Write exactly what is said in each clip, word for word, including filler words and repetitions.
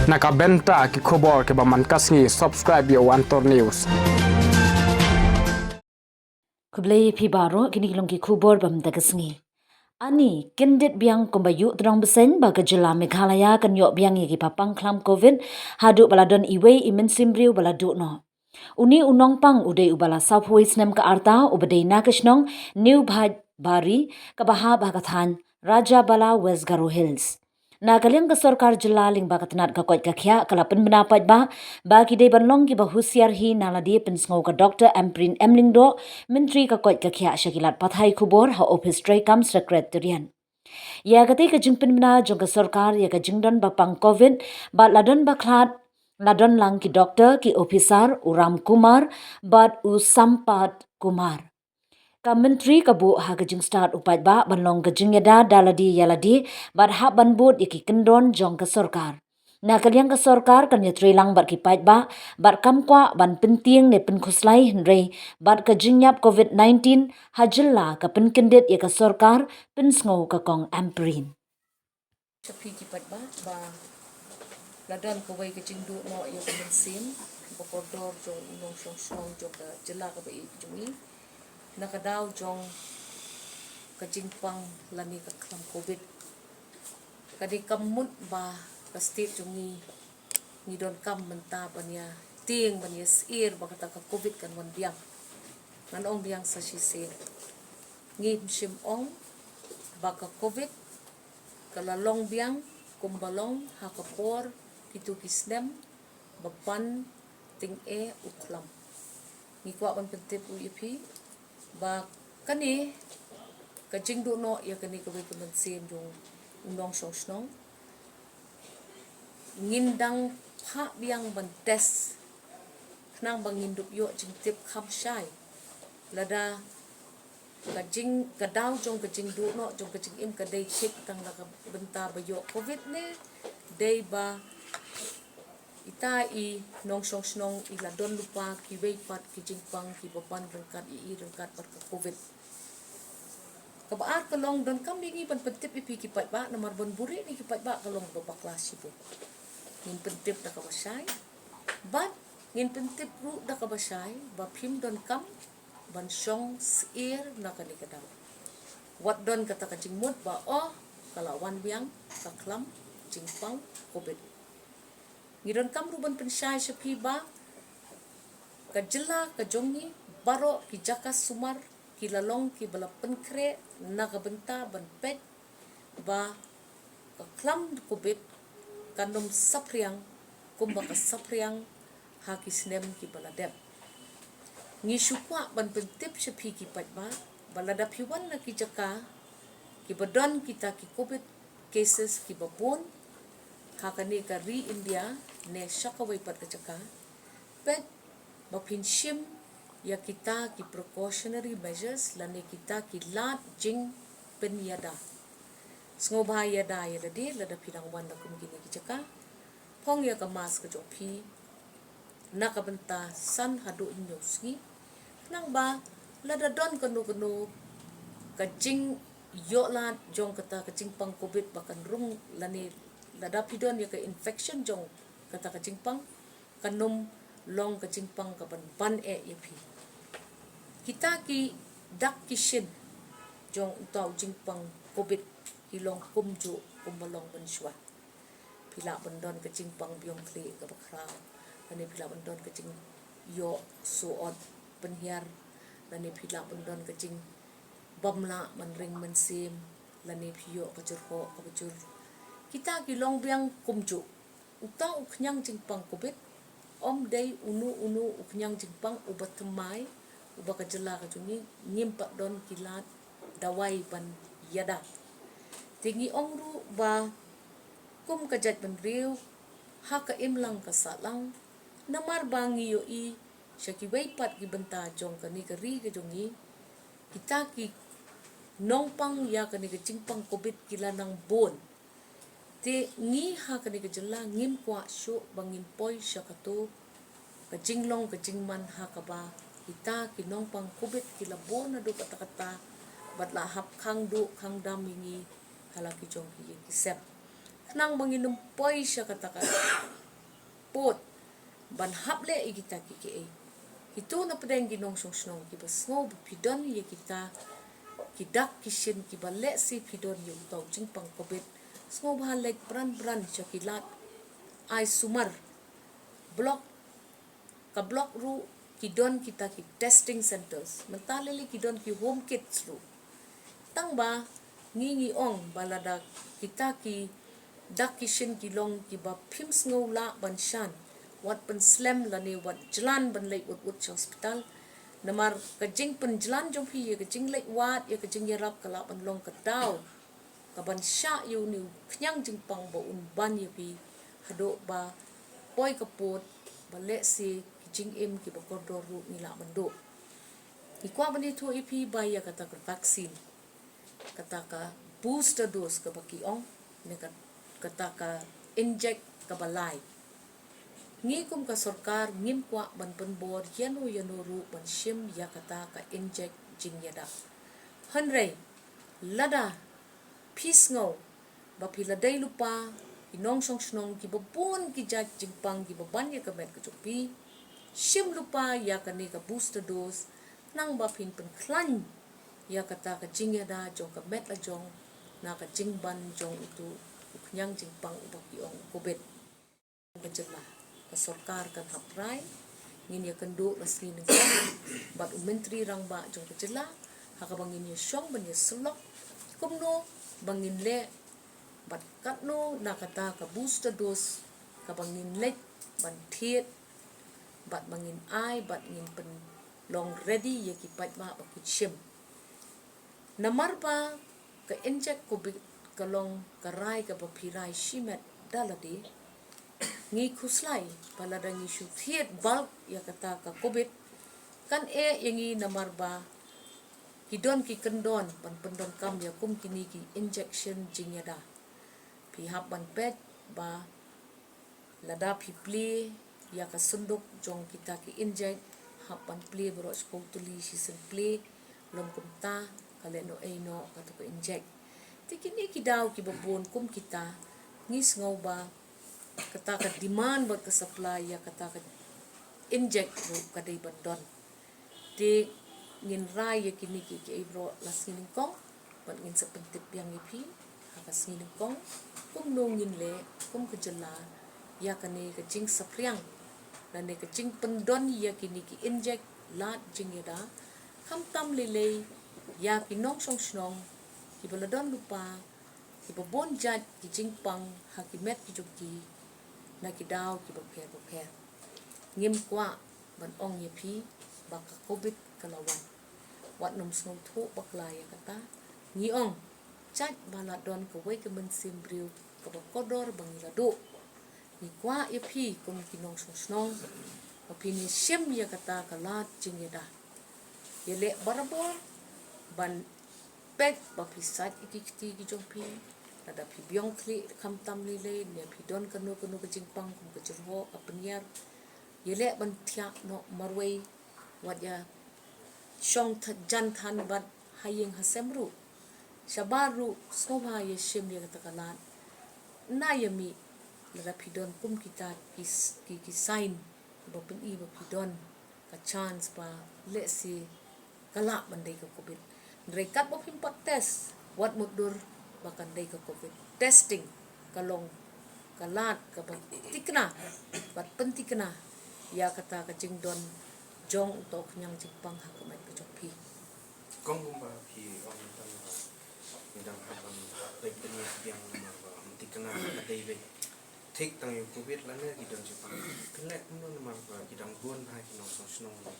Na ka bynta ki khubor kiba man ka sngi, subscribe ïa u Antor News. Khublei phi baroh, kine ki long ki khubor ba mynta ka sngi. Ani kyndit biang kumba ïuh tnong bseiñ ba ka jylla Meghalaya kan ïoh biang ïa kiba pang khlam covid haduh ba la don iwei i mynsiem briew ba la duh noh. Une u nongpang u dei uba la sawphew wei snem ka rta, uba dei na ka shnong New Bhaibari, kaba hap ha ka thaiñ Rajabala, West Garo Hills. Na ka liang ka sorkar jylla lyngba ka tnat ka koit ka khiah ka la pynbna paidbah ba ki dei ban long kiba husiar hi, na lade pynsngew ka Doctor Ampareen M Lyngdoh, Myntri ka koit ka khiah, sha ki lad pathai khubor ha ophis treikam Secretariat. Ïa katei ka jingpynbna jong ka sorkar ïa ka jingdon ba pang covid bad la don ba khlad, la don lang ki doktor, ki ophisar, u Ram Kumar bad u Sampath Kumar. Ka Myntri ka buh ha ka jingstad u paidbah ban long ka jingïada da lade ïa lade bad hap ban bud ïa ki kyndon jong ka sorkar. Na ka liang ka sorkar kan ïatreilang bad ki paidbah bad kam kwah ban pyntieng ne pynkhuslai, hynrei bad ka jingïap covid nineteen ha jylla ka pynkyndit ïa ka sorkar pynsngew ka Kong Ampareen. Sha phi ki paidbah, ba la don kawei ka jingduh noh ïa ka mynsiem ba kordor jong u nongshong shnong jong ka jylla kaba ïeit jong ngi na ka daw jong ka jingpang lane ka khlam covid. Ka dei ka mut ba ka state jong ngi ngi donkam mynta ban ïa tieng, ban ïa syier ba kata ka covid kan wan biang. Ngan ong biang sa shisien, ngim shym ong ba ka covid ka la long biang kumba long ha ka por kito ki snem ba ban tyngeh u khlam. Ngi kwah ban pyntip ruh ïa phi ba kane ka jingduh noh ïa kane kawei ka mynsiem jong u nongshong shnong ngin dang phah biang ban test, khnang ba ngin dup ïoh jingtip kham shai lada ka jing, ka daw jong ka jingduh noh jong ka jingim ka dei thik tang na ka bynta ba ïoh covid ne dei ba ita i nongshong shnong i la don lypa kiwei pat ki jingpang kiba ban ryngkat ïa i ryngkat bad ka covid. Kaba ar ka long, donkam ïa ngi ban pyntip ïa phi ki paidbah, namar ban buhrieh ïa ki paidbah ka long ba bakla shibun. Ngin pyntip da kaba shai bad ngin pyntip ruh da kaba shai ba phim donkam ban shong syier na kane ka daw. Wat don kata ka jingmut ba, oh, ka la wan biang ka khlam jingpang covid. Ngi donkam ruh ban pynshai sha phi ba ka jylla ka jong ngi, baroh ki jaka sumar ki la long kiba la pynkhreh na ka bynta ban peit ba ka khlam covid kan ym saphriang kumba ka saphriang ha ki snem kiba la dep. Ngi shu kwah ban pyntip sha phi ki paidbah ba lada phi wan na ki jaka kiba don kita ki covid cases kiba bun ha kane ka ri India ne sha kawei pat ka jaka, peit ba phin shim ïa kita ki precautionary measures lane kita ki lad jingpynïada. Sngewbha ïada ïa lade lada phi dang wan na kum kine ki jaka. Phong ïa ka mask ka jong phi na ka bynta san haduh hynñiew sngi, khnang ba lada don kano kano ka jingïoh lad jong kata ka jingpang covid ba kan rung, lane lada phi don ïa ka infection jong kata ka jingpang, kan ym long ka jingpang kaban ban eh ïa phi. Kita ki dak ki shin jong uta u jingpang covid ki long kumjuh kumba long mynshuwa. Phi lah ban don ka jingpang biang khlieh kaba khraw, lane phi lah ban don ka jingïoh suot pynhiar, lane phi lah ban don ka jingbym lah ban ring mynsiem, lane phi ïoh ka jyrhoh kaba jur. Kita ki long biang kumjuh. Uta u khñiang jingpang covid ym dei uno uno u khñiang jingpang uba thymmai uba ka jylla ka jong ngi ngim pat don ki lad dawai ban ïada. Te ngi ong ruh ba kum ka jaitbynriew ha ka imlang ka sahlang, namar ba ngi ïohi sha kiwei pat ki bynta jong kane ka ri ka jong ngi, kita ki nongpang ïa kane ka jingpang covid ki la nang bun. Te ngi ha kane ka jylla ngim kwah shuh ba ngin poi sha kato ka jinglong ka jingman ha kaba kita ki nongpang covid ki la bun naduh katta katta bad la hap khang duh khang dam ïa ngi ha la ki jong ki ïing ki sem. Nang ba ngin ym poi sha kata ka pud ban hap leh ïa kita ki kiei. Kito na pdeng ki nongshong shnong kiba sngew ba phi don ïa kita ki dak ki shin kiba lehse phi don ïa uta u jingpang covid, sngewbha leit bran bran sha ki lad ai sumar. Block, ka block ruh ki don kita ki testing centres. Mynta lei lei ki don ki home kits ruh. Tang ba ngi ngi ong ba lada kita ki dak ki shin ki long kiba phim sngew lah ban shan, wat pynslem lane wat jlan ban leit wut wut sha hospital. Namar ka jingpynjlan jong phi ïa ka jingleit wad, ïa ka jingïarap ka lah ban long ka daw ka ban shah ïa une u khñiang jingpang ba un ban ïa phi haduh ba poi ka pud ba lehse ki jingim kiba kordor ruh ngi lah ban duh. Ngi kwah ban ïathuh ïa phi ba ïa kata ka vaccine, kata ka booster dose kaba ki ong, ne ka, kata ka injek kaba lai. Ngi kum ka sorkar ngim kwah ban pynbor ïano ïano ruh ban shim ïa kata ka injek jingïada. Hynrei lada phi sngew ba phi la dei lypa ki nongshong shnong kiba bun ki jait jingpang kiba ban ïa ka met ka jong phi, shim lypa ïa kane ka booster dose, nang ba phin pynkhlaiñ ïa kata ka jingïada jong ka met la jong na ka jingban jong utu u khñiang jingpang uba ki ong covid. Ka jylla, ka sorkar kan hap rai. Ngin ïa kynduh la sngi nyngkong bad u Myntri Rangbah jong ka jylla ha kaba ngin ïa shong ban ïa sylloh kumno ba ngin leh bad katno na kata ka booster dose kaba ngin leit ban thied bad ba ngin ai bad ngin pynlong ready ïa ki paidbah ba kin shim. Namar ba ka injek covid ka long ka rai kaba phi rai shimet da lade. Ngi khuslai ba lada ngi shu thied bulk ïa kata ka covid, kan eh ïa ngi namar ba ki don ki kyndon ban pyndonkam ïa kum kine ki injection jingïada. Phi hap ban peit ba lada phi plie ïa ka synduk jong kita ki injek, hap ban plie baroh shiphew tylli shisien plie, lym kumta ka leh noh ei noh kata ka injek. Te kine ki daw kiba bun kum kita, ngi sngew ba kata ka demand bad ka supply ïa kata ka injek ruh ka dei ban don. Te ngin rai ïa kine ki, ki ei baroh la sngi nyngkong bad ngin sa pyntip biang ïa phi ha ka sngi nyngkong kumno ngin leh kum ka jylla ïa kane ka jingsaphriang lane ka jingpyndon ïa kine ki injek lad jingïada, khamtam lei lei ïa ki nongshong shnong kiba la don lypa, kiba bun jait ki jingpang ha ki met ki jong ki na ki daw kiba pher ba pher. Ngim kwah ban ong ïa phi ba ka covid ka la wan. Wat nym sngewthuh bakla ïa kata. Ngi ong, jait ba la don kawei ka mynsiem briew kaba kordor ba ngi la duh. Ngi kwah ïa phi kum ki nongshong shnong ba phin ïa shim ïa kata ka lad jingïada. Ïaleh barabor ban peit ba phi sait ïa ki kti ki jong phi. Lada phi biang khlieh khamtam lei lei ne phi don kano kano ka jingpang kum ka jyrhoh, ka pynïar, ïaleh ban thiah noh marwei, wat ïa shong tha-, jan than bad ha ïing ha sem ruh. Shabar ruh sngewbha ïa shim ïa kata ka lad. Na ïa mih lada phi don kum kita ki s-, ki, ki sign ba pyni ba phi don ka chance ba lehse ka lah ban dei ka covid. Hynrei katba phim pat test, wat mutdur ba kan dei ka covid. Testing ka long ka lad kaba thikna bad pynthikna ïa kata ka jingdon jong uto u khñiang jingpang ha ka met ka jong phi. Kong kumba phi ong tang ba ngi dang hap ban peit pynïaid biang namar ba ym thikna ka dei beit. Thik tang ïa u covid lane ki don jingpang. Pynleh kumno namar ba ki dang bun ha ki nongshong shnong ba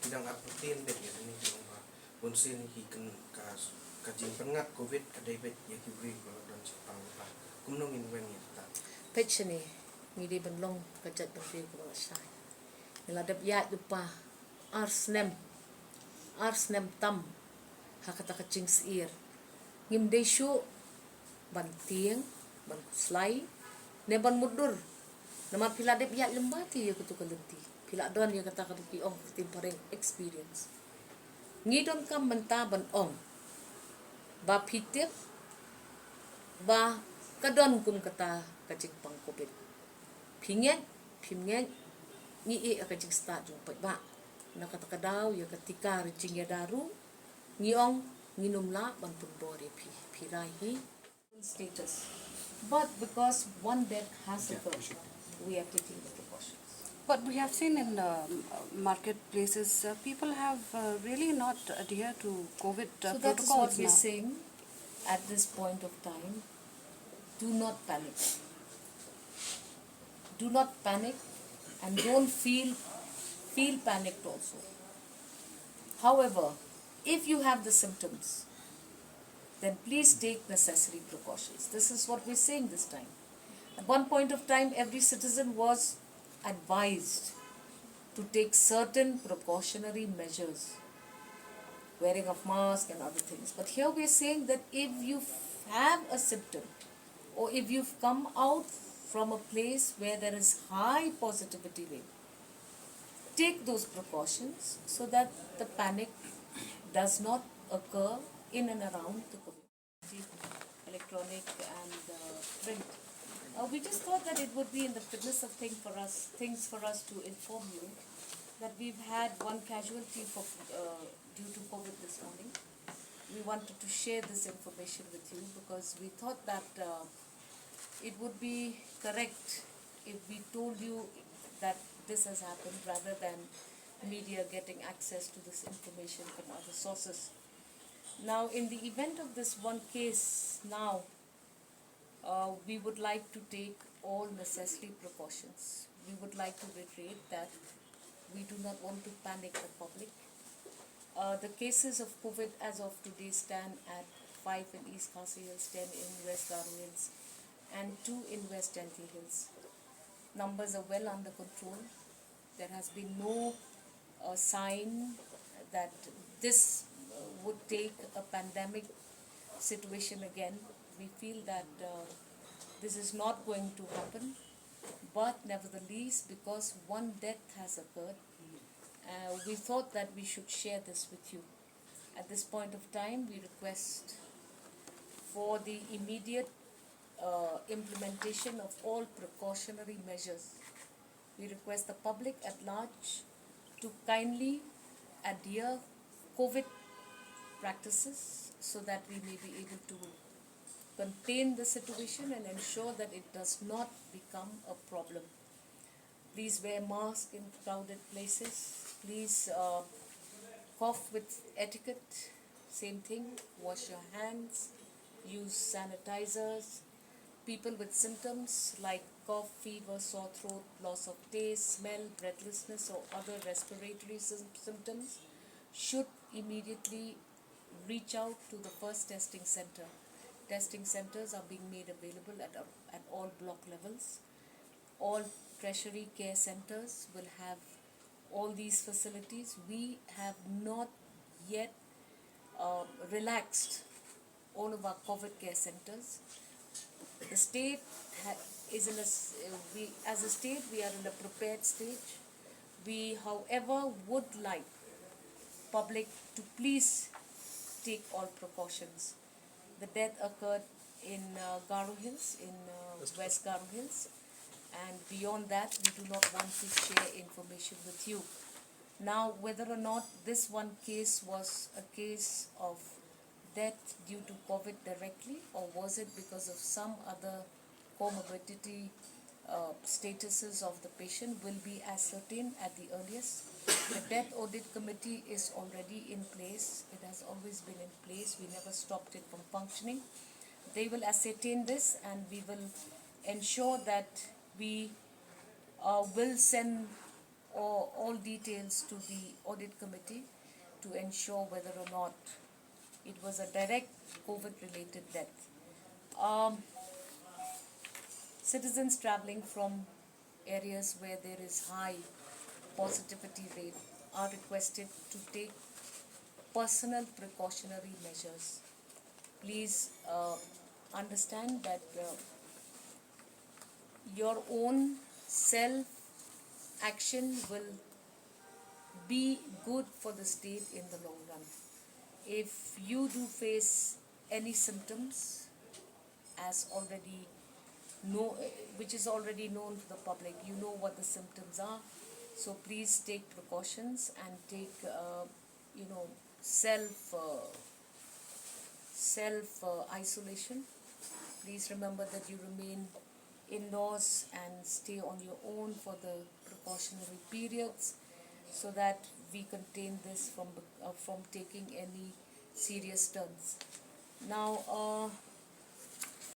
ki dang artatien beit ïa kane ki ong ba bun sien ki kyn-, ka, ka jingpynngat covid ka dei beit ïa ki briew ba la don jingpang lypa. Kumno ngin weng ïa kata? Peit shane, ngi dei ban long ka jaitbynriew kaba la shai. Ngi la dep ïaid lypa ar snem, ar snem tam ha kata ka jingsyier. Ngim dei shuh ban tieng, ban khuslai ne ban mutdur. Namar phi la dep ïaid lyngba te ïa kato ka lynti, phi la don ïa kata kaba ki ong ka ktien phareng experience. Ngi donkam mynta ban ong ba phi tip ba Ka don kum kata ka jingpang covid. Phi ngeit, phim ngeit, ngi ïeh ïa ka jingstad jong paidbah. Na kata ka daw ïa ka tika re jingïada ruh, ngi ong ngin ym lah ban pynbor ïa phi, phi rai hi. Status. But because one death has occurred, we are taking the precautions. But we have seen in um, marketplaces, uh, people have uh, really not adhered to covid uh, protocols. So that is what we are saying at this point of time. Do not panic. Do not panic and don't feel feel panicked also. However, if you have the symptoms, then please take necessary precautions. This is what we're saying this time. At one point of time, every citizen was advised to take certain precautionary measures, wearing of mask and other things. But here we're saying that if you have a symptom, or if you've come out from a place where there is high positivity rate, take those precautions so that the panic does not occur in and around the community. Electronic and uh, print. Uh, we just thought that it would be in the fitness of thing for us, things for us to inform you that we've had one casualty for uh, due to covid this morning. We wanted to share this information with you because we thought that uh, it would be correct if we told you that this has happened rather than media getting access to this information from other sources. Now, in the event of this one case now, uh, we would like to take all necessary precautions. We would like to reiterate that we do not want to panic the public. Uh, the cases of covid as of today stand at five in East Khasi Hills, ten in West Garo Hills, and two in West Jaintia Hills. Numbers are well under control. There has been no uh, sign that this uh, would take a pandemic situation again. We feel that uh, this is not going to happen, but nevertheless, because one death has occurred, uh, we thought that we should share this with you. At this point of time, we request for the immediate uh, implementation of all precautionary measures. We request the public at large to kindly adhere covid practices so that we may be able to contain the situation and ensure that it does not become a problem. Please wear mask in crowded places. Please uh, cough with etiquette. Same thing. Wash your hands. Use sanitizers. People with symptoms like cough, fever, sore throat, loss of taste, smell, breathlessness, or other respiratory sym- symptoms should immediately reach out to the first testing center. Testing centers are being made available at, at all block levels. All tertiary care centers will have all these facilities. We have not yet uh, relaxed all of our covid care centers. The state ha- is in a s- uh, we as a state we are in a prepared stage. We, however, would like public to please take all precautions. The death occurred in uh, Garo Hills, in uh, West Garo Hills, and beyond that, we do not want to share information with you. Now, whether or not this one case was a case of death due to covid directly, or was it because of some other comorbidity uh, statuses of the patient will be ascertained at the earliest. The death audit committee is already in place. It has always been in place. We never stopped it from functioning. They will ascertain this, and we will ensure that we uh, will send all, all details to the audit committee to ensure whether or not it was a direct covid related death. Um, citizens traveling from areas where there is high positivity rate are requested to take personal precautionary measures. Please uh, understand that uh, your own self action will be good for the state in the long run. If you do face any symptoms, as already know, which is already known to the public. You know what the symptoms are, so please take precautions and take, uh, you know, self uh, self uh, isolation. Please remember that you remain indoors and stay on your own for the precautionary periods, so that we contain this from uh, from taking any serious turns. Now, uh,